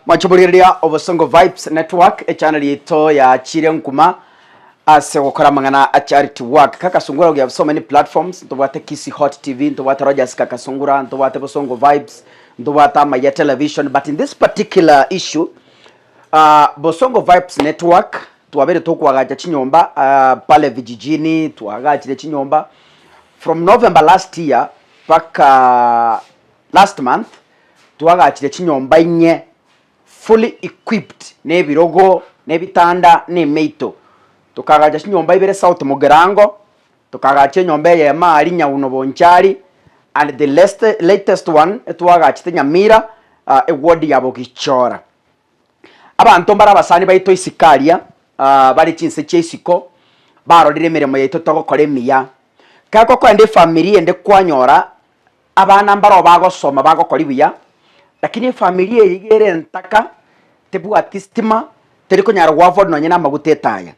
Mwanche morigereria Obosongo Vibes Network, echannel yaito yachire nkuma ase gokora amang'ana a charity work. Kaka Sungura we have so many platforms, ntobwate Kisii Hot TV, ntobwate Rogers Kaka Sungura, ntobwate Bosongo Vibes, ntobwate Amaya Television, but in this particular issue, Bosongo Vibes Network twabeire tokoagacha chinyomba pale vijijini, twaagachire chinyomba from November last year mpaka last month. Twagachire chinyomba inye fully equipped nebirogo, nebitanda, na emeito. Tokagacha chinyomba ibere South Mugirango, tokagacha enyomba eyemo aria Nyauno Bonchari, and the lest latest one etwagachete Nyamira eward ya Bogichora. Abanto mbare abasani baito isiko aria bare chinse chia isiko, barorire emeremo yaito togokora emiya. Ekero gokoenda efamiri ende kwanyora Abana mbaroo bagosoma bagokori buya, lakini efamiri eye iga ere entaka, tebwati stima, teri konyara go afford nonye na amaguta etaya.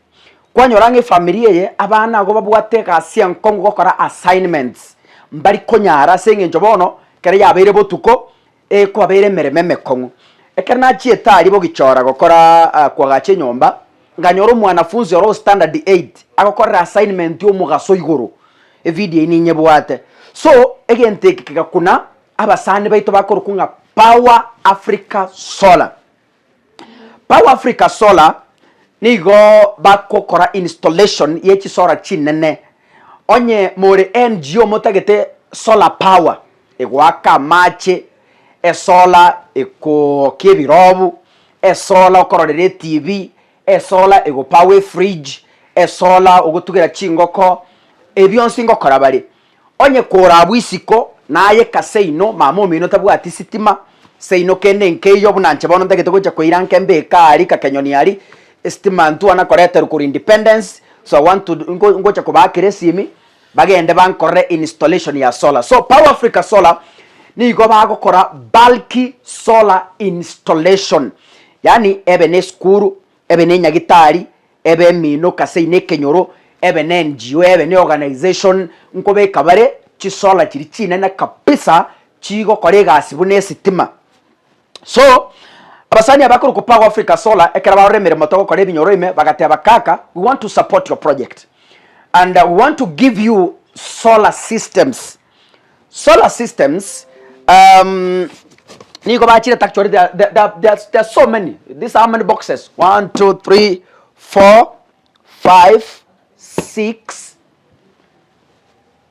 Kwanyora ng'a efamiri eye, abana abwo babwate egasi enkong'u gokora assignments, mbari konyara ase eng'encho bono, ekero yabeire botuko, ekwabeire emeremo emekong'u. Ekero nachiete aria bogichora gokora koagacha enyomba, nkanyora omwanafunzi ore o standard eight, agokorera assignment omogaso igoro. Evidio eyio ninyebwate. So, egento eke kegakuna abasani baito bakorokwa ng'a Power Africa Solar. Power Africa Solar nigo bagokora installation ye chisolar chinene. Onye more NGO motagete solar power, egoaka amache, esolar ekookia ebirobu, esolar okororera etv, Esola egopower efridge, esola ogotugera chingoko, ebi bionsi ngokora bare. Onye korabwo isiko naye ka seino mama omino tabwati sitima, seino kende nkeiyo buna inche bono ntagete gocha koira nke mbeke aria kakenyoni aria, esitima ntwana koreterwa korwa Independence, so I want to ngocha kobaakera esimi, bagende bankorere installation ya solar. So Power Africa Solar nigo bagokora bulky solar installation, yaani ebe ne esukuru, ebe ne enyagitari, ebe emino kase ime ekenyoro, ebe ne NGO, ebe ne organization, nkobeka bare chisolar chiria chinene kabisa chigokora egasi buna esitima. So, abasani aba bakorokwa Power Africa Solar, ekero barora emeremo togokora ebinyoro ime, bagateba kaka, we want to support your project and we want to give you solar systems. Solar systems nigo bachirete actually there, there, there, there, there are so many. These are how many boxes? One, two, three, four, five, six,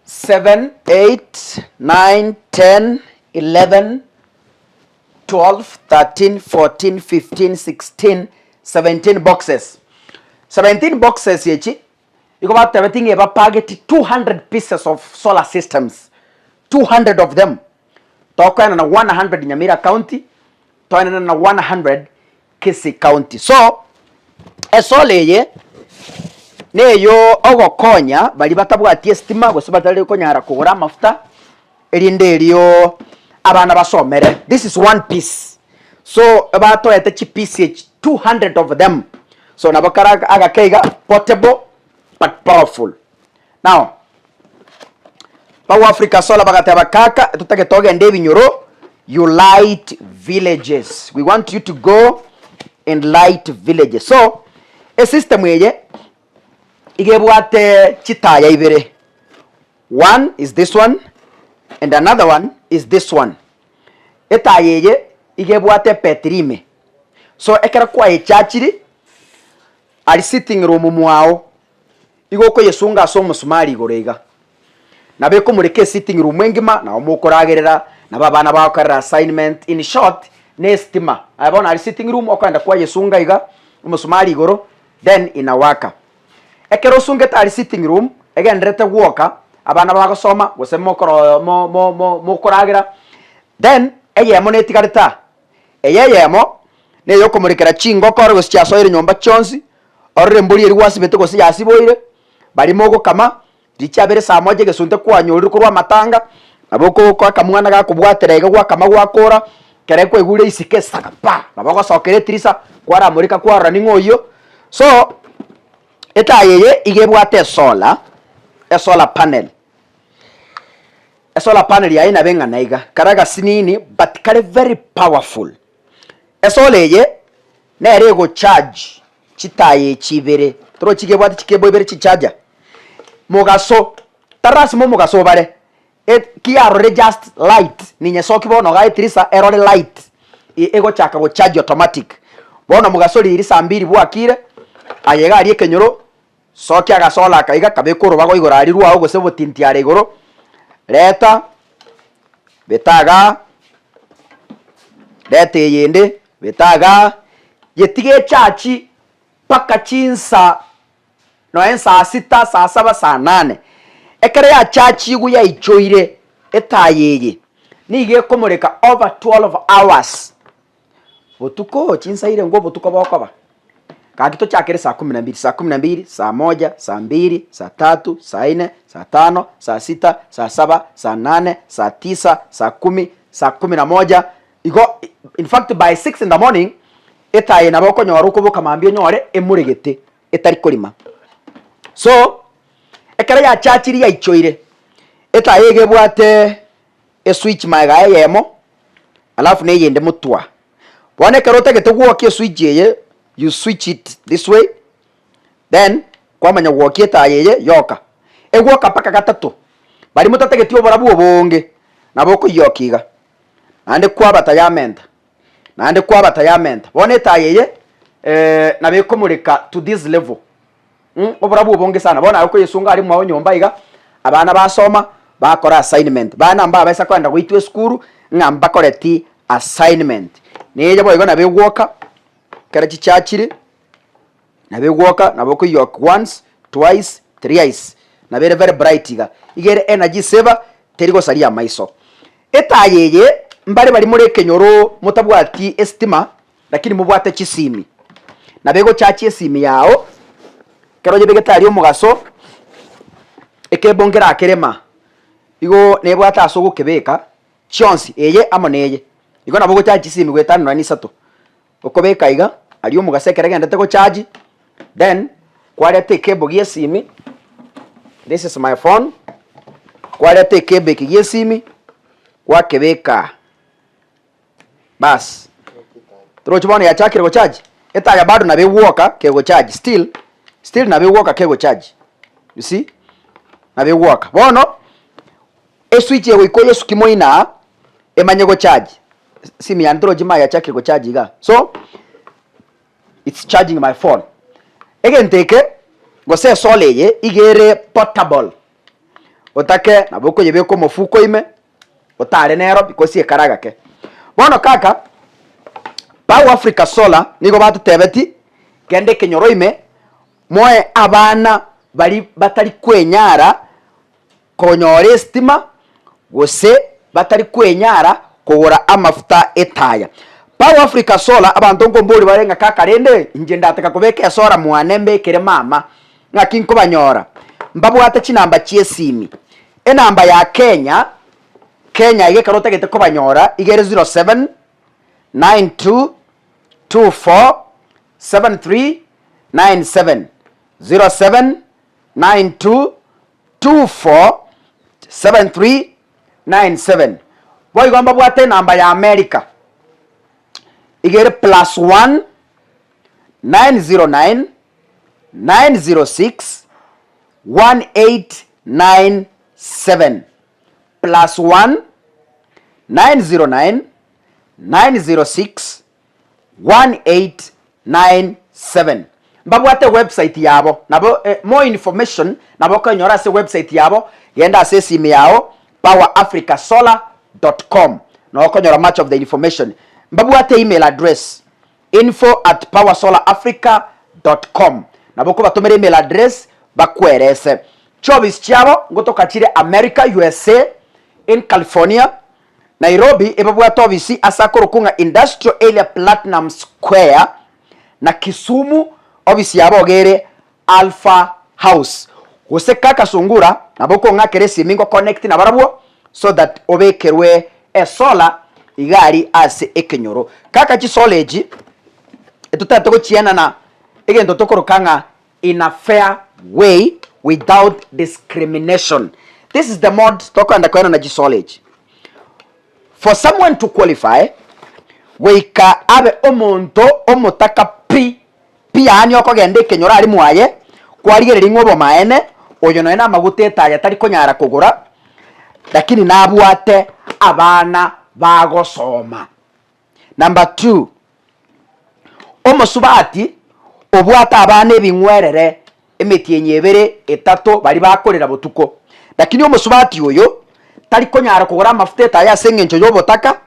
seven, eight, nine, ten, 11, 12, 13, 14, 15, 16, 17 boxes. 17 boxes echi igo batebeti ng'a ebapageti 200 pieces of solar systems, 200 of them. Tokoenana 100 Nyamira County, toenane na 100 Kisii County. So, esolar eye neyo ogokonya baria batabwati estima gose batari konyara kogora amafuta erinde erio abana basomere. This is one piece. So batoete chipiece echi 200 of them. So nabo kare agake iga portable but powerful. Now, Power Africa Solar bagateba kaka totagete ogende ebinyoro you light villages. We want you to go and light villages. So, esystem eye iga ebwate chitaya ibere. One is this one and another one is this one. Etaya eye iga ebwate ebetiri ime. So ekero kwayechachiri aria sitting room mwao igo okoyesunga ase omosumari igoro iga. Nabo ekomoreka esitting room engima nabo mokoragerera, nabo abana bagokorera assignment, in short ne estima. Aye bono aria sitting room okogenda kwayesunga iga omosumari igoro then inawaka. Ekero osungete aria sitting room, egendererete gwoka, abana bagosoma gose mokoro mo mo mo mokoragera, then eyemo netigarete aa, eye eyemo neyokomorekera chingoko ore gose chiasoire nyomba chionsi, orore embori eria gwasibete gose yasiboire, baria mogokama, riria chiabeire saa moja egesunte kwanyorire korwa amatanga, nabo oko akamwana gakobwatera iga gwakama gwakora, ekero kwaigure isiko esaka pa, nabo ogosokera etirisa, kwaramoreka kwarora ning'o oyio. So, etaya eye iga ebwate esolar, esolar panel, esolar panel yaye nabo eng'ana iga, kare agasinini but kare very powerful. Esolar eye nere egocharge chitaya echi ibere, torochi iga ebwate chicable ibere chicharger, mogaso, tari lasima omogaso obare, ki yarorire just light, ninyesoki bono iga etirisa erore light, egochaka gocharge automatic. Bono mogaso riria saa mbiri bwakire, aye iga aria ekenyoro, sokia agasolar aka iga kabeke orobago igoro aria rwao gose obotinti are igoro, reta, beta igaa, reta eyende, beta igaa, yetige echarge mpaka chinsa nonya saa sita, saa saba, saa nane. Ekero yachachigwe yaichoire etaya eye, nigo ekomoreka over 12 hours. Botuko chinsa ire ngwo obotuko bokoba, gaki tochakere saa kumi na mbili, saa kumi na mbili, saa moja, saa mbili, saa tatu, saa nne, saa tano, saa sita, saa saba, saa nane, saa tisa, saa kumi, saa kumi na moja, igo in fact by six in the morning, etaya eye nabo okonyora okoboka mambia onyore emoregete etari korima. So, ekero yachachiri yaichoire, etaya iga ebwate eswitch magega eyemo, alafu na eyende motwa. Bono ekero otagete gwokia eswitch eye, you switch it this way, then kwamanya gwokia etaya eye yoka. Egwoka mpaka gatato, baria motatageti oborabu obonge, nabo okoyiokia iga, naende kwabata yamenta, naende kwabata yamenta. Bono etaya eye nabo ekomoreka to this level. Oborabu obonge sana. Bono aye okoyesunga aria mwao nyomba iga, abana basoma, bakora assignment. Bana mbabaisa kogenda goitwa esukuru ng'a mbakoreti assignment. Neye boigo nabo egwoka, ekero chichachire, nabo egwoka, nabo okoiyoka once, twice, thrice. Nabo ere very bright iga. Iga ere energy saver, teri gosaria amaiso. Etaya eye, mbare baria more ekenyoro motabwati estima, lakini mobwate chisimi. Nabo egochachi esimi yao, ekero oyebegete aria omogaso, ekebo nkerakerema, igo nebwate ase ogokebeka, chionsi, eye amo na eye. Igo nabo ogochachi chisimi goetania nonya na isato. Okobeka iga, aria omogaso ekero egendete gochachi, then kwareta ekebo gia esimi, this is my phone, kwareta ekebo eke gia esimi, gwakebeka aa, baas. Torochi bono yachakire gocharge, etaya bado nabo egwoka kegocharge still, still nabo egwoka kegocharge, you see, nabo egwoka. Bono, eswitch egoika oyesuki moino aa, emanye gocharge, simu yane torochi ma yachakire gocharge igaa, so it's charging my phone. Egento eke, gose esolar eye, iga ere portable, otake nabo okoyebeka omofuko ime, otare nero because ekare agake. Bono kaka, Power Africa Solar nigo batotebeti, genda ekenyoro ime, moe abana baria batari kwenyara konyora esitima gose batari kwenyara kogora amafuta etaya. Power Africa Solar abanto nkombori bare ng'a kaka rende inche ndataka kobeka esolar mwane mbekere mama ng'aki nkobanyora mbabwate chinamba chiesimi. Enamba ya Kenya, Kenya iga ekero otagete kobanyora iga ere 07 92 24 73 97, 07 92 24 73 97. Boigo mbabwate enamba ya America iga ere plus 1 909 906 1897 plus 1 909 906 1897. Mbabwate website yabo nabo more information nabo okoenyora ase website yabo genda ase esimi yao powerafricasolar dot com nabo okonyora much of the information. Mbabwate email address info at powersolarafrica dot com nabo okobatomera email address bakwerese. Chiofisi chiabo ngotoka chire America, USA, in California, Nairobi ebabwate ofisi ase akorokwa ng'a Industrial Area Platinum Square, na Kisumu ofisi yabo iga ere Alpha House. Gose kaka Sungura nabo okong'akera esimi ngo connect nabarabwo so that obekerwe esolar iga aria ase ekenyoro. Kaka chisolar echi etotagete gochienana egento tokoroka ng'a in a fair way without discrimination. This is the mode tokogenda koenana chisolar echi. For someone to qualify, Goika abe omonto omotaka pi, pi yaani okogenda ekenyoro aria mwaye, kwarigereria ng'a obomaene, oyo nonya namaguta etaya tari konyara kogora, lakini nabwate abana bagosoma. Number two, omosubati obwate abana ebing'werere emetienyi ebere etato baria bakorera botuko, lakini omosubati oyo tari konyara kogora amafuta etaya ase eng'encho y'obotaka,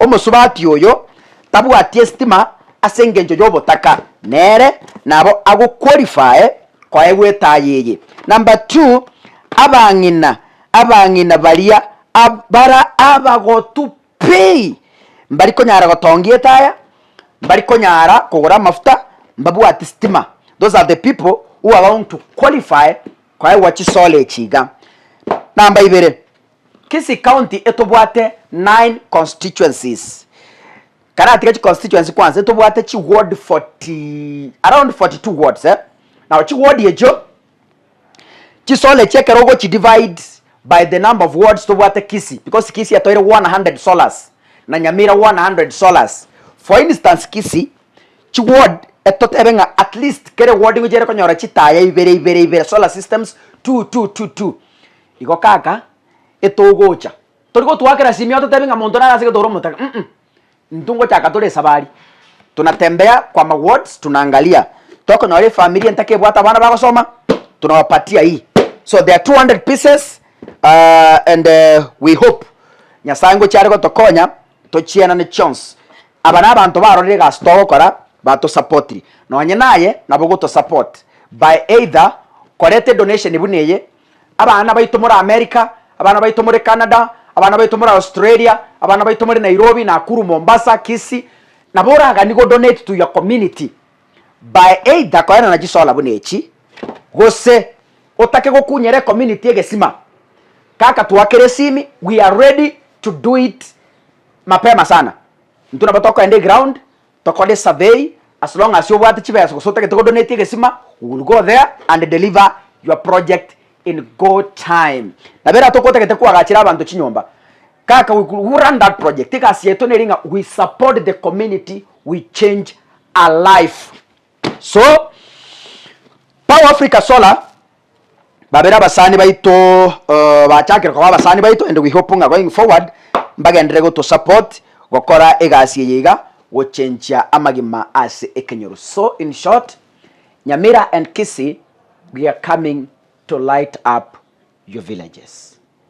omosubati oyo tabwati estima ase eng'encho y'obotaka, nere nabo ago qualify koegwa etaya eye. Number two, abang'ina abang'ina baria bara abagotu Pi! Mbari konyara gotongia etaya, mbari konyara kogora amafuta, mbabwati stima. Those are the people who are going to qualify koegwa chisolar echi iga. Namba ibere, Kisii County etobwate nine constituencies. Karatiga chiconstituency kwanza etobwate chiward 40 around 42 wards eh. Now chiward echio. Chisolar echi ekero ogochi divide by the number of wards tobwate Kisii, because Kisii toire 100 solars na Nyamira 100 solars. For instance Kisii, chi ward totebe ng'a at least kere ward ngochi ere konyora chitaya ibere ibere ibere, solar systems two two two two. Igo kaka, etogocha, tori gotwakera simi ototebie ng'a monto nare ase getoro omotaka mm. Intwe ngochaka tore esabari, tunatembea kwa ma wards tunaangalia, tokonyora efamiri entaka ebwate abana bagosoma, tunawapatia hii. So there are 200 pieces and we hope Nyasaye ngochia are gotokonya tochienane chionsi. Aba na abanto barorire egasi togokora batosapotiri. Nonye naye nabo ogotosupport by either koreta edonation buna eye, Abana baito more America, abana baito more Canada, abana baito more Australia, abana baito more Nairobi, Nakuru, Mombasa, Kisii, nabo oraganie go donate to your community by either koenana chisolar buna echi, gose otake gokunyera ecommunity egesima, kaka twakere esimi, we are ready to do it mapema sana. Intwe nabo tokoenda eground, Tokore survey as long as obwate chibesa gose otagete go donate egesima we will go there and deliver your project in good time. Nabo eratoke otagete koagachera abanto chinyomba kaka we could run that project egasi yaito neri ng'a we support the community we change a life. So Power Africa Solar Babere abasani baito bachakire koba abasani baito and we hope ng'a going forward mbagenderere goto support gokora egasi eye iga gochenchia amagima ase ekenyoro. So in short Nyamira and Kisii we are coming to light up your villages.